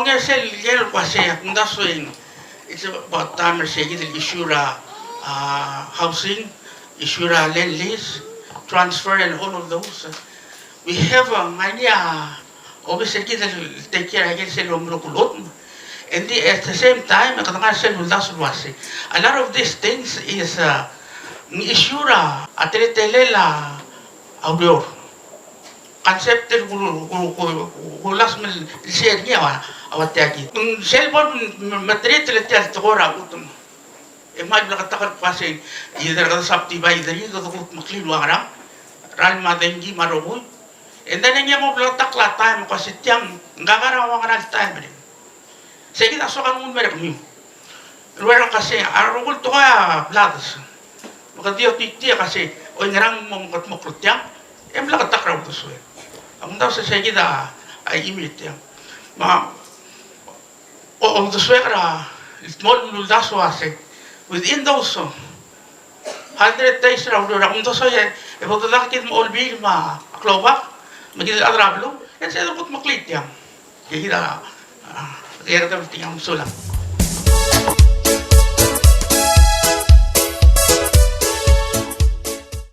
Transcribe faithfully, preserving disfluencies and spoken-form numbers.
Ng sel, sel kmo se, a kumdasu e ng, it's about time er se kid el issue er a, a, housing, issue er a land lease, transfer and all of those. We have, uh, many, uh, obis er kid el take care er a ikel sel omerek el chutem. And the, at the same time, e kede ngar er sel uldasu el uase, a lot of these things is, uh, ng issue er a teletelel a ureor. Concept el ku, ku, ku, ku last mil, el share er ngii a, a ua tia kid. Ng sel bo el me, me, me treat er tia el tekoi er a chutem. E kmal bleketakl el kmo se, either kede subdivide er ngii, kede kudmeklii el ua ngerang, ralm a dengki me a rokui. And then e ng mo bleketakl a taem el kmo se tiang, ng kora ua ngerang el taem er ngii. Sei kid a soak el nguu el mer kemiu. El uaisei, a rokui el tekoi a blades. Me kede di otitii el kmo se, oi, ngerang mo kudmeklii tiang, e bleketakl er a uldesuek. A kumdasu e sei kid a, a chimel tiang. Me a, o, uldesuek er a, el dmolem el uldasu el uase, within those, uh, hundred days er a ureor, a kumdasu e, e bo dedak kid me a Olbiil me a Klobak, me kid el chad er a beluu, e sei kid a kudmeklii tiang. Kid a, a, kid a, kid a, mesulang.